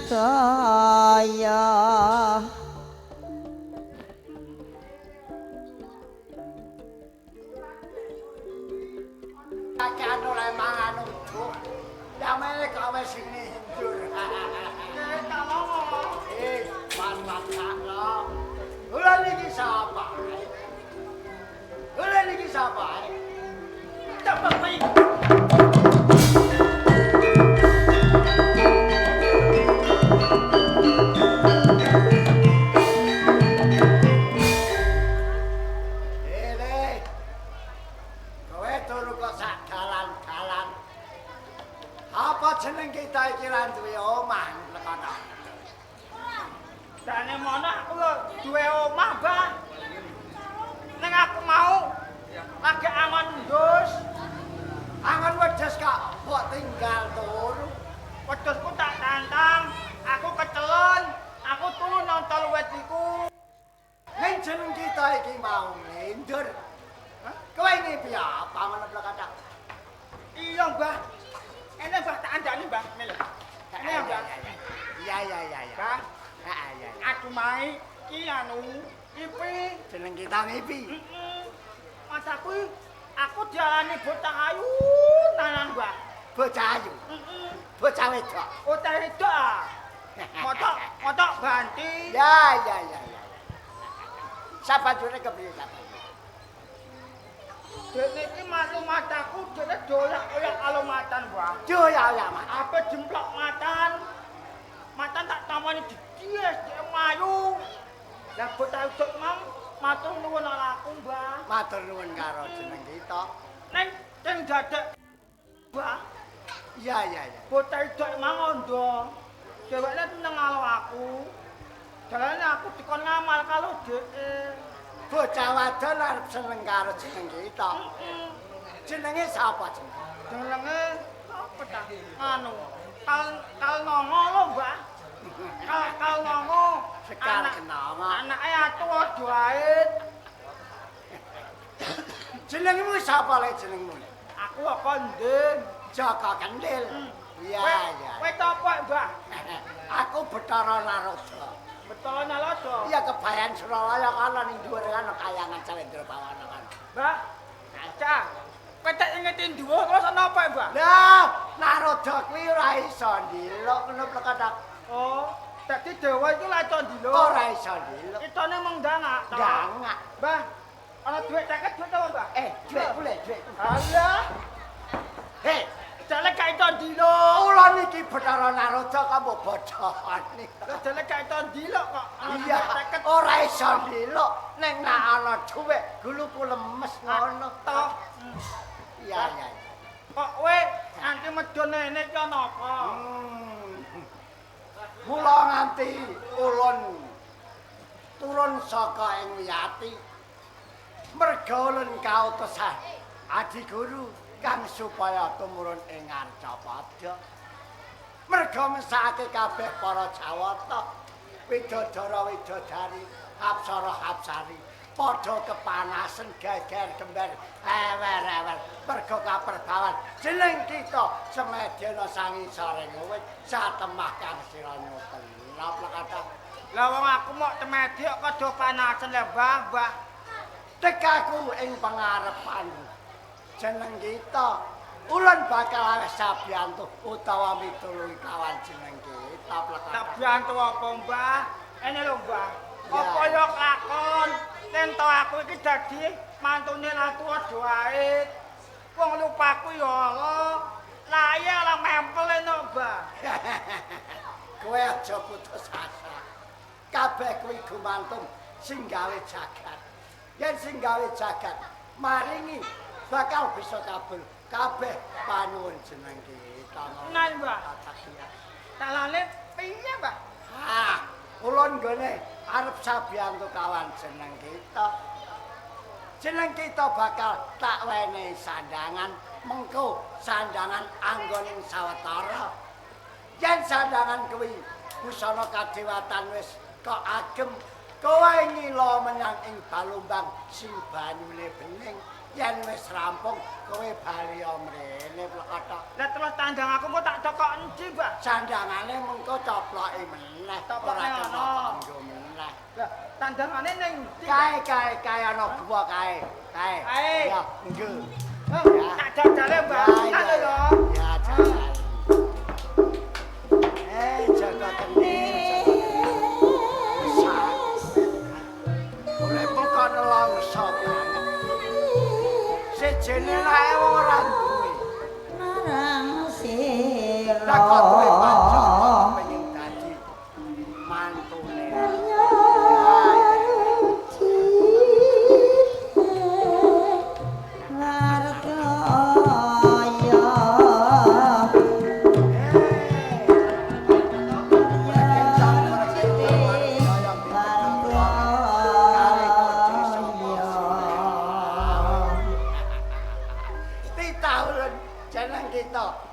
sedaya. Kakean oleh mangan uduk. Yamene kok wis nginjur. Eh, man-man. Ula niki sapa? Ula niki sapa? Cepet. Ele. Kowe turu kok sak dalan-dalan. Apa jeneng kita iki ra duwe omah lekono? Dane mono aku lho duwe omah, Mbah. Ning aku mau lagi angon ndus. Angon wedhus kok mbok tinggal turu. Wedhusku tak tantang, aku kecelon, aku turu nonton wit iku. Ning jeneng kita iki mau ngindur. Kowe ngipi apa ngono plekata? Iya, Mbah. Ene Mbah tak andani, Mbah. Ngene lho. Ene Mbah. Iya iya iya iya. Mbah, Heeh iya. aku mai iki anu ipi. Jeneng kita ngipi. Heeh. Mas aku diarani bocah ayu tenan, Mbah. Bocah ayu. Heeh. Bocah wedok. Bocah wedok ah. Motok, motok ganti. Ya ya ya ya. Sabanjure kepriye sabanjure? Dene iki maklumat aku dene doyak-oyak alomatan, Mbah. Doyak-oyak matan. Ape jemplok matan. Matan tak tamani didies dhek mayu. Lah bocah wedok mang matur nuwun aku, Mbah. Matur nuwun karo jeneng kita. Ning sing dadek, Mbah. Iya iya iya. Bocah wedok mang ondo. Dheweke seneng karo aku. Dalane aku dikon ngamal karo dheke. Bocah wadon arep seneng karo jeneng kita. Jenenge sapa jenenge? Jenenge apa ta? Anu, kal nongo lho, Mbah. Kal nongo. Sekar kenongo. Anake atu aja ae. Jenengmu sapa le jenengmu? Aku kok Kendil. Jaka Kendil. Iya iya. Kowe topo, Mbah? Aku Bathara Narada. Bathara Narada. Iya kebayan Suralaya kana ning dhuwur kana kayangan Salendra Pawana kana. Mbah. Cah. Kowe tak ingeti dhuwur terus ana apa, Mbah? Lah, Narada kuwi ora iso ndiluk ngono plekatak. Oh, dadi dewa iki ora iso ndiluk. Ora iso ndiluk. Itone mung ndangak ta. Ndangak. Mbah, ana dhuwit 50 dhuwit apa, Mbah? Eh, dhuwitku le, dhuwitku. Alah. Hei, jale gak iso ndiluk. Kula niki Bathara Narada kok mbok bodhoni. Lah jale gak iso ndiluk kok. Iya, ora iso ndiluk. Ning nek ana dhuwit guluku lemes ngono to. Iya iya. Kok kowe nganti medun ngene iki ana apa? Mula nganti ulun turun saka ing wiyati. Merga ulun kautus Adi Guru kang supaya tumurun ing Arcapada. Merga mesake kabeh para Jawata, widodara widodari, apsara apsari padha kepanasen geger gember ewer-ewer merga kaperbawan jeneng kita semedyana sangisoring wit satemah kang sira nyutel. Lha Lah wong aku mok temedi kok do panasen lho, Mbah, Mbah. Tekaku ing pangarepan jeneng kita ulun bakal aweh sabiyantu utawa mituluhi kawan jeneng kita. Sabiyantu apa, Mbah? Ene lho, Mbah. Apa ya lakon yen to aku iki dadi mantune Ratu Adoait. Wong lupaku ya ala. Lah iya lah mempel eno, Mbah. Kowe aja putus asa. Kabeh kuwi gumantung sing gawe jagat. Yen sing gawe jagat maringi bakal bisa kabul kabeh panuwun jeneng kita. Nah, Mbah. Talane piye, Mbah? Ah, ulun nggone arep sabiyantu kawan jeneng kita. Jeneng kita bakal tak wenehi sandangan, mengko sandangan anggon ing sawetara. Yen sandangan kuwi busana kadewatan wis kok agem, kowe ngila menyang ing Balumbang sing banyune bening. Yen wis rampung kowe bali mrene plekata. Lah terus tandang aku kok tak cokok endi, Mbah? Sandangane mengko coploke meneh. Ora kena kanggo meneh. Lah, sandangane ning ndi? Kae kae kae ana gua kae. Kae. Ya, nggo. Tak jajale, Mbah. Tak lho. Ya, jajal. Jaga Kendil. Uripmu kok nelongso banget. Sejene lae wong ora duwe. Marang sira. Lah kok duwe pacar kepengin dadi mantune.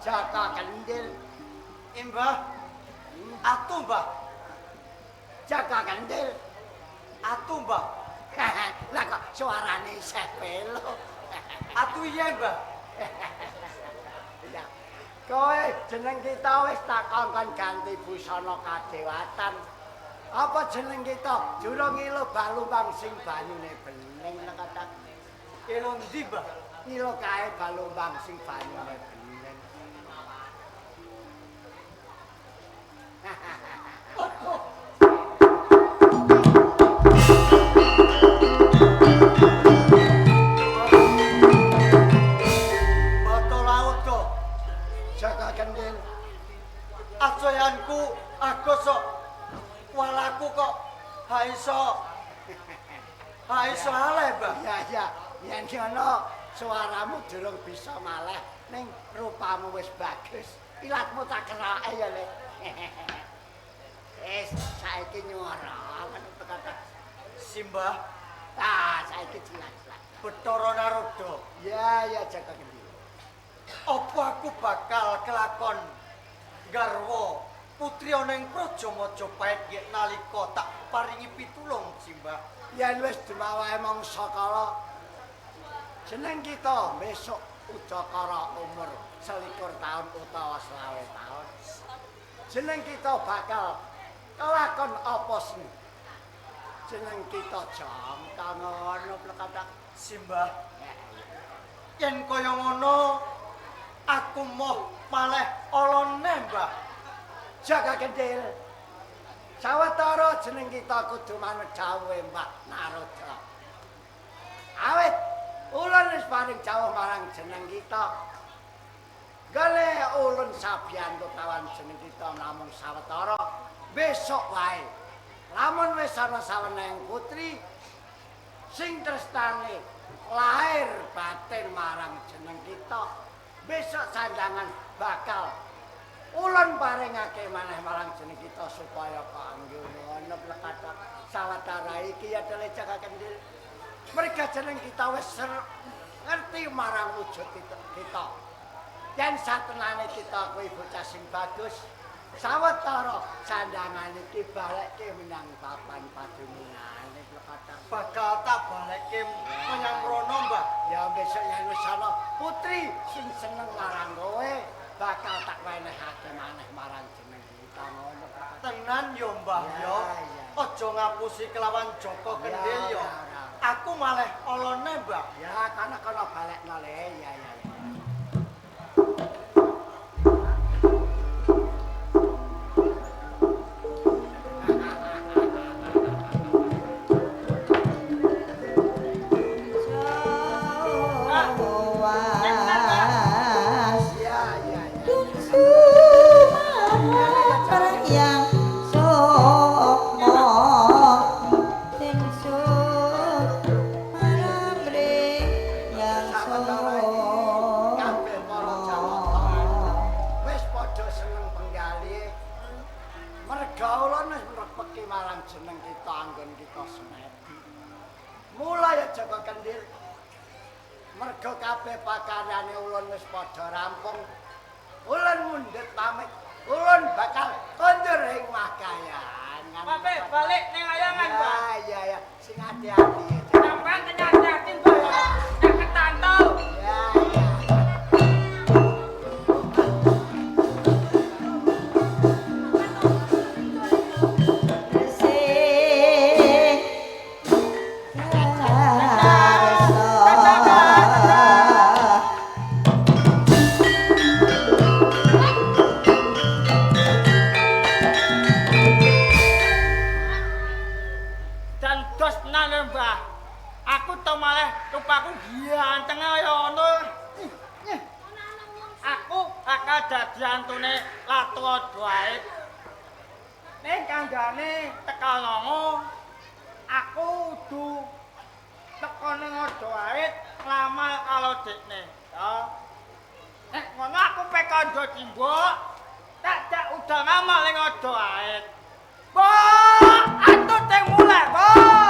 Jaka Kendil. Mbah. Atu, Mbah. Jaka Kendil. Atu, Mbah. Lah kok suarane isih pelo. Atu iya, Mbah. Ya. Kowe jeneng kita wis tak kongkon ganti busana kadewatan. Apa jeneng kita? Jurung ilo balumbang sing banyune bening nek kata. Ilo ndi, Mbah? Ilo kae balumbang sing banyune bening. Bato laut to. Jaka Kendil. Asoyanku agus kok. Walaku kok ha iso. Ha iso aleh, Mbah. Ya ya, yen ngono suaramu durung bisa maleh ning rupamu wis bagus. Ilatmu tak kerake ya, Le. Wis saiki nyuara ngono kata. Simbah. Ah, saiki jelas-jelas. Bathara Narada. Ya ya Jaka Kendil. Apa aku bakal kelakon garwa putri ana ing Praja Majapahit yen nalika tak paringi pitulung, Simbah? Yen wis dumawae mangsa kala jeneng kita besok udakara umur 21 taun utawa 25 taun. Jeneng kita bakal kelakon apa sing jeneng kita jangka ngono plekatak. Simbah. Yen kaya ngono aku moh maleh alane, Mbah. Jaka Kendil. Sawetara jeneng kita kudu manut dawuhe Mbah Narada. Awit ulun wis paring dawuh marang jeneng kita. Gale ulun sabiyantu kawan jeneng kita namung sawetara besok wae. Lamun wis ana saweneng putri sing tresnane lahir batin marang jeneng kita, besok sandangan bakal ulun paringake maneh marang jeneng kita supaya kanggo ngono plekatak sawetara iki ya dele Jaka Kendil. Merga jeneng kita wis ngerti marang wujud kita. Yen satenane kita kuwi bocah sing bagus, sawetara sandangan iki balekke menyang papan padunungane plekatak. Bakal tak balekke menyang rono, Mbah. Ya besok yen wis ana putri sing seneng marang kowe, bakal tak wenehake maneh marang jeneng kita ngono. Tenan yo, Mbah yo. Aja ngapusi kelawan Jaka Kendil yo. Aku maleh alane, Mbah. Ya, kana-kana balekno le. Ya ya. Jeneng kita anggon kita semedi. Mulai Jaka Kendil. Merga kabeh pakaryane ulun wis padha rampung. Ulun mundhut pamit. Ulun bakal kondur ing makayangan. Pape balik ning layangan, Pak. Ya ya ya, sing ati-ati. Sampeyan ati-ati, Pak. Nek ketantol. Ya ya. mantune Latu Adwae. Ning kandhane tekanana aku kudu teko ning Adwae nglamal karo dekne. Ya. Nek ngono aku pe kandha cimbuk, tak jak udan ngamal ning Adwae. Mbok, atut sing mulih, Mbok.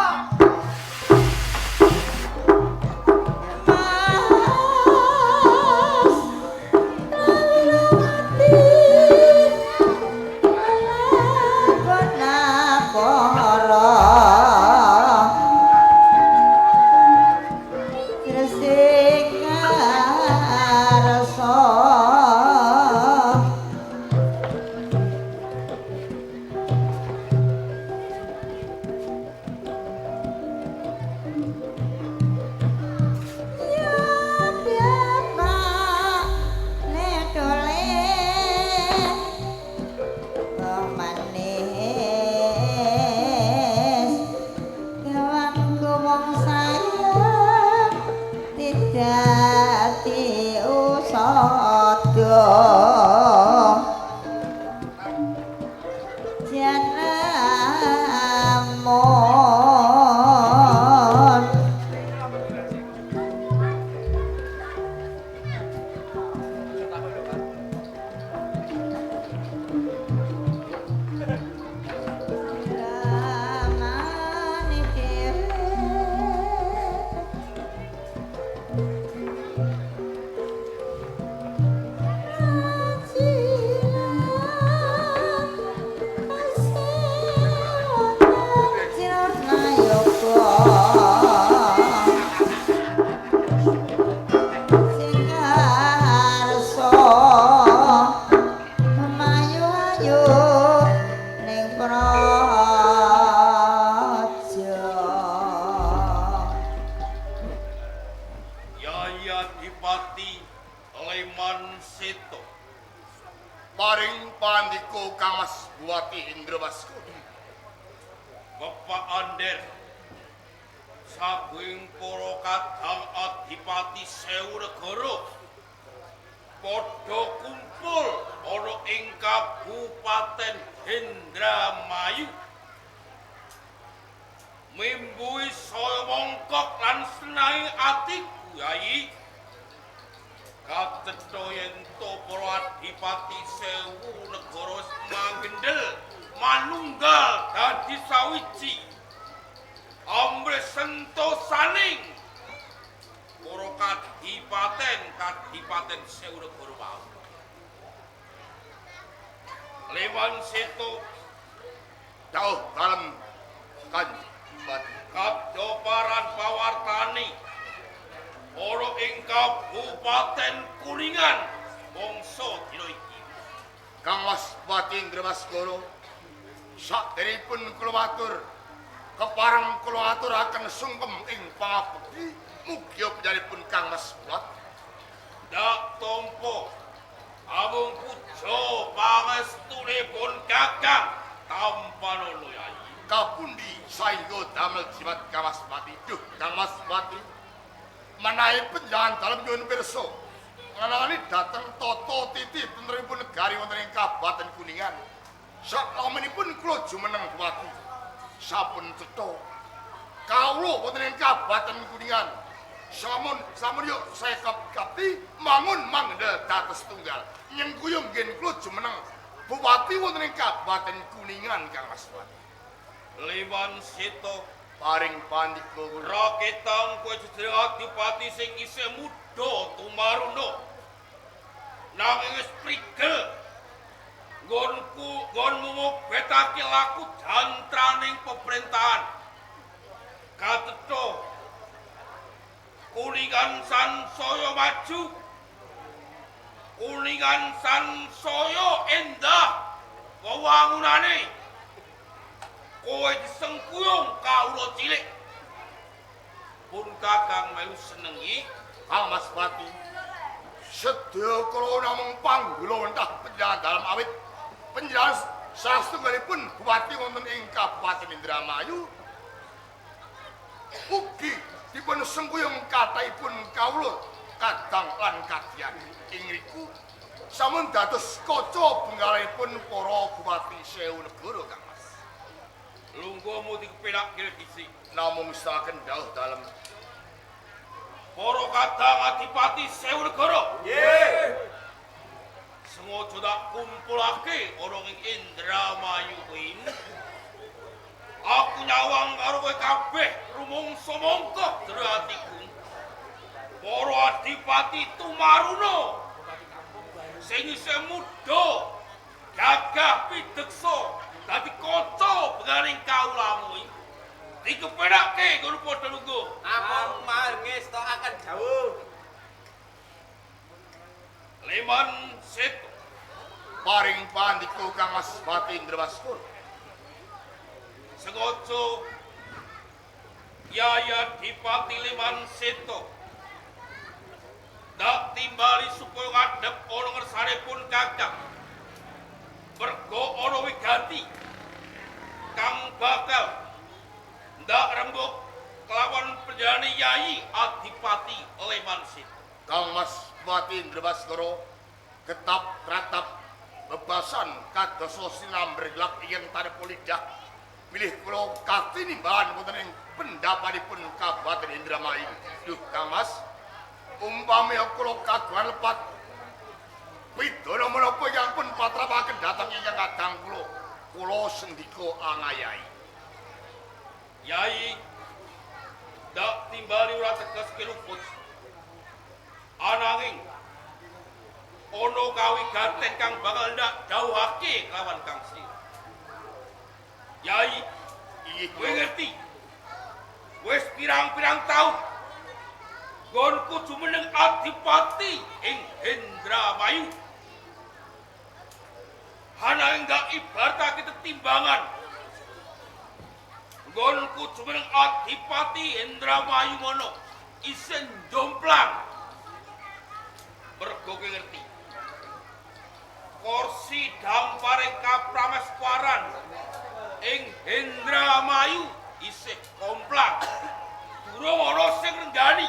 Sampun dados kaca benggalipun para bupati sewu negara Kang Mas. Lungguhmu dikepenakke dhisik. Namung saken dawuh dalem. Para kadang adipati sewu negara. Nggih. Sengaja tak kumpulake ana ing Indramayu kuwi. Aku nyawang karo kowe kabeh rumangsa mongko jero atiku. Para adipati tumaruna sing isih muda gagah pideksa dadi kaca benganing kawulamu iki. Dikepenake ngono padha lungguh. Namung mangestokaken dawuh. Leman Seto paring pandika Kang Mas Pati Indrabaskara. Sengaja Yaya Dipati Leman Seto ndak timbali supaya ngadhep ana ngersanipun Kakang. Mergo ana wigati kang bakal ndak rembug kelawan panjenengane Yayi Adipati Leman Seto. Kang Mas Pati Indrabaskara ketap tratap bebasan kadosa sinamber gelap ing tanpa lidah milih kula katinimbahan wonten ing pendapanipun Kabupaten Indramayu. Duh Kang Mas, umpami kula kagungan lepat pidana menapa ingkang pun patrapaken dhateng ingkang kadang kula, kula sendika angayahi. Yai ndak timbali ora teges keluput. Ananging ana kawigaten kang bakal ndak dawuhake kelawan Kang Sri. Yai, kowe ngerti? Wis pirang-pirang taun nggonku jumeneng adipati ing Indramayu. Ananging ndak ibaratake tetimbangan. Nggonku jumeneng adipati Indramayu ngono isin jomplang. Mergo kowe ngerti. Kursi dampare kaprameswaran ing Indramayu isih komplang. Durung ana sing renggani.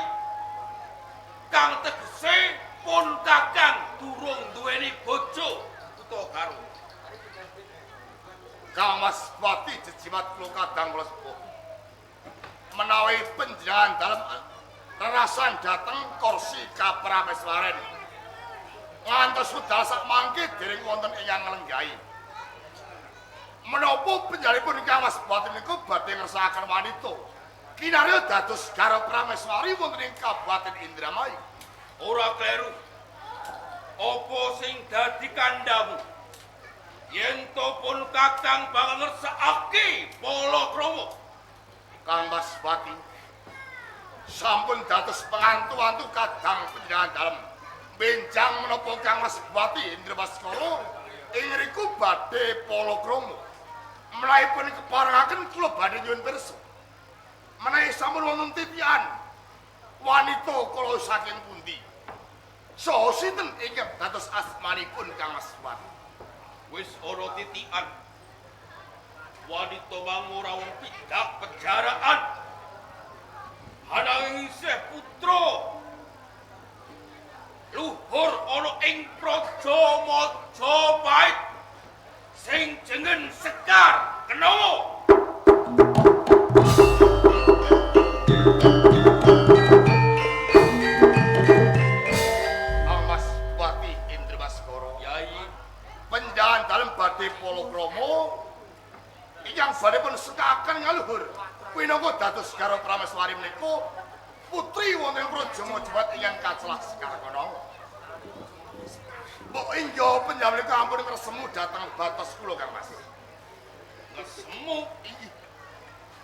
Kang tegese pun Kakang durung duweni bojo utawa garwa. Kang Mas Pati jejimat kula kadang kula sepuh. Menawi panjenengan dalem rerasan dhateng kursi kaprameswaren. Ngantos wedal sak mangke dereng wonten ingkang nglenggahi. Menapa panjenenganipun Kang Mas Pati menika badhe ngersakaken wanita kinarya dados garwa prameswari wonten ing Kabupaten Indramayu? Ora kleru. Apa sing dadi kandhamu? Yen to pun Kakang bakal ngersakake palakrama. Kang Mas Pati sampun dados pengantu-antu kadang panjenengan dalem. Benjang menapa Kang Mas Pati Indrabaskara ing ngriku badhe palakrama. Menahipun keparengaken kula badhe nyuwun pirsa. Menawi sampun wonten titian wanita kala saking pundi? Saha sinten ingkang dados asmanipun Kang Mas Pati? Wis ana titian. Wanita mang ora wong pidak pejaraan. Ananging isih putra luhur ana ing praja Majapahit sing jeneng Sekar Kenawa. Kang Mas Pati Indrabaskara, Yai, panjenengan dalem badhe palakrama ingkang badhe pun sekaken ngaluhur pinangka dados garwa prameswari menika putri wonten ing praja Majapahit ingkang kacelah Sekar Kenawa. Mbok inggo panjenengan menika ampun ngresemu dhateng batos kula Kang Mas. Ngesemu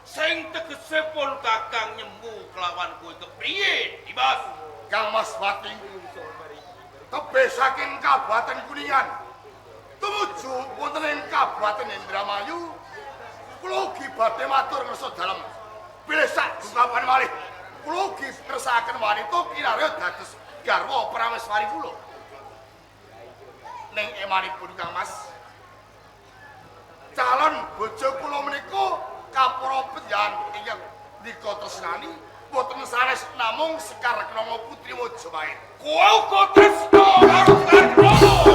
sing tegese pun Kakang nyemu kelawan kowe kepriye, Dimas? Kang Mas Pati tebih saking Kabupaten Kuningan tumuju wonten ing Kabupaten Indramayu kula ugi badhe matur ngersa dalem bilih sak gugapan malih kula ugi ngersakaken wanita kinarya dados garwa prameswari kula. Ning emanipun Kang Mas, calon bojo kula menika kapara panjenengan ingkang nika tresnani boten sanes namung Sekar Kenanga putri Majapahit. Kowe uga tresna karo Sekar Kenanga.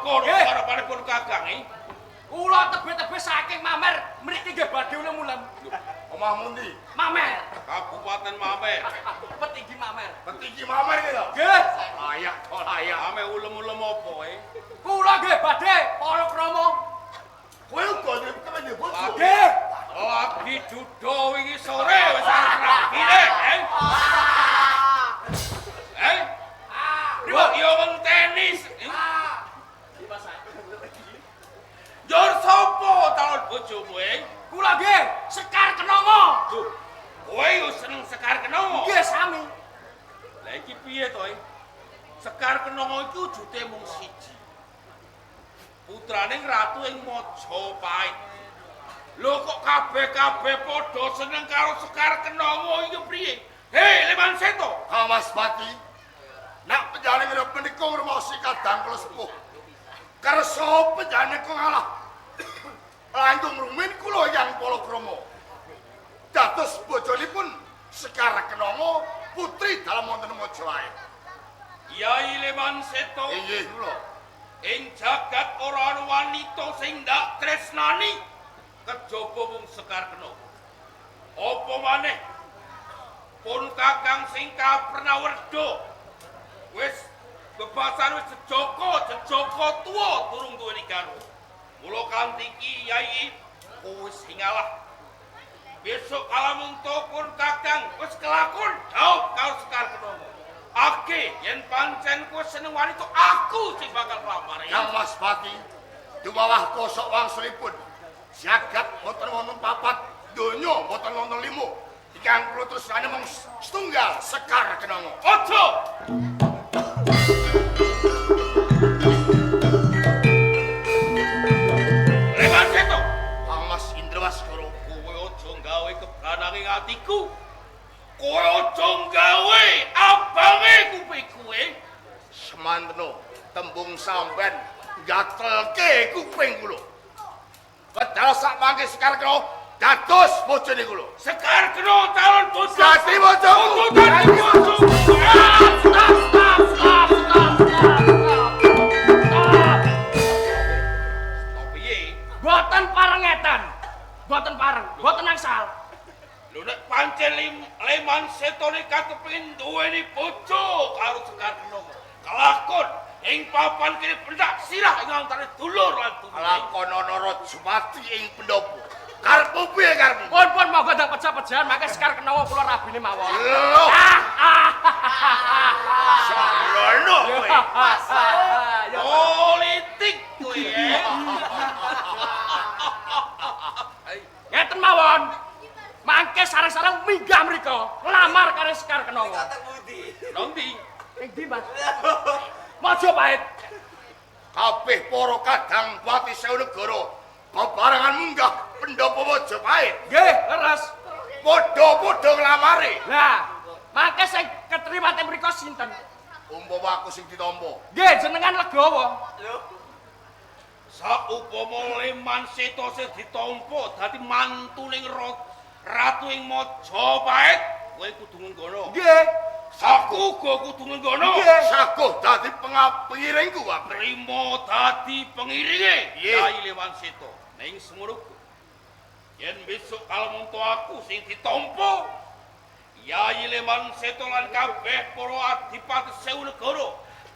Baskara karepanipun Kakang iki? Kula tebe-tebe saking Mamer mriki nggih badhe ulem-ulem. Omahmu ndi? Mamer. Kabupaten Mamer. Petinggi Mamer. Petinggi Mamer iki lho. Nggih. Layak to layak. Ame ulem-ulem apa e? Kula nggih badhe palakrama. Kowe uga duwe bojo. Nggih. Lagi duda wingi sore wis arep rabi eh. Eh? Kok yo ngenteni. Njur sapa calon bojomu e? Kula nggih Sekar Kenanga. Duh, kowe yo seneng Sekar Kenanga? Nggih sami. Lah iki piye to e? Sekar Kenanga iki wujute mung siji. Putrane ratu ing Majapahit. Lho kok kabeh-kabeh padha seneng karo Sekar Kenanga iki priye? Hei, Leman Seto. Kang Mas Pati. Nak panjenengan menika ngrumosi kadang kula sepuh. Kersa panjenengan ngalah. Langkung rumin kula yang palakrama. Dados bojonipun Sekar Kenanga putri dalem wonten Majapahit. Yai Leman Seto. Inggih kula. Ing jagat ora ana wanita sing ndak tresnani kejaba mung Sekar Kenanga. Apa maneh pun Kakang sing kapernawerda wis bebasan wis jejaka tuwa durung duweni garwa. Mula kanthi iki Yai kowe sing ngalah. Besok kalamunto pun Kakang wis kelakon dhaup karo Sekar Kenanga. Ake yen pancen kowe seneng wanita aku sing bakal nglamar. Kang Mas Pati dumawah kosok wangsulipun jagat boten wonten papat, donya boten wonten limo. Ingkang kula tresnani mung setunggal Sekar Kenanga. Aja. Leman Seto. Kang Mas Indra Baskara, kowe aja gawe kebranange atiku. Kowe aja gawe abange kupingku e. Semantena tembung sampean gatelke kuping kula. Wedal sak mangke Sekar Kenanga dados bojone kula. Sekar Kenanga calon bojo. Dadi bojoku. Dadi bojoku. Stop, stop, stop, stop, stop. Stop piye? Boten parengetan. Boten pareng, boten angsal. Lho nek pancen Leman Setone katepengin duweni bojo karo Sekar Kenanga. Kelakon ing papan kene pendak sirah ing antare dulur lan dulur. Kelakon ana Rajapati ing pendopo. Karepmu piye karepmu? Pun pun monggo ndang pejah-pejahan mangke Sekar Kenanga kula rabine mawon. Lho. Sembrono kowe. Politik kowe. Ngeten mawon. Mangke sareng-sareng minggah mriko nglamar karo Sekar Kenanga. Nang ndi? Ing ndi, Mas? Majapahit. Kabeh para kadang pati sewu negara bebarengan munggah pendopo Majapahit. Nggih, leres. Padha-padha nglamare. Lah, mangke sing ketrima teng mriko sinten? Umpama aku sing ditampa. Nggih, jenengan legawa. Lho. Saupama Leman Seto sing ditampa dadi mantuning ratu ing Majapahit, kowe kudu ngenggono. Nggih. Aku uga kudu ngenggono. Nggih. Saguh dadi pengiringku wae. Trimo dadi pengiringe Yai Leman Seto. Ning semono yen besok kalamunto aku sing ditampa, Yai Leman Seto lan kabeh para adipati sewu negara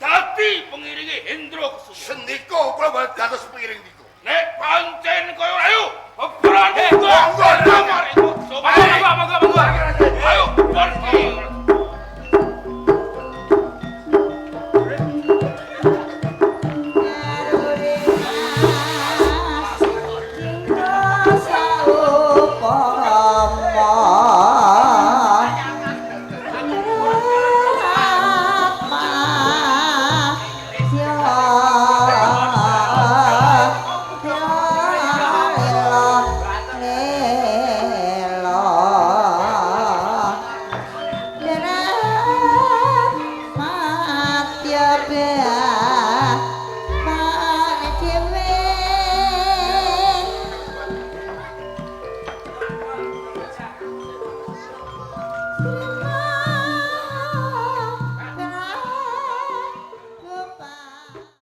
dadi pengiringe Hendra Kesuma. Sendika kula bakal dados pengiring niku. Nek pancen kaya ayo bebrani monggo lamar ing Majapahit. Monggo, monggo, monggo. Ayo pergi. Yeah.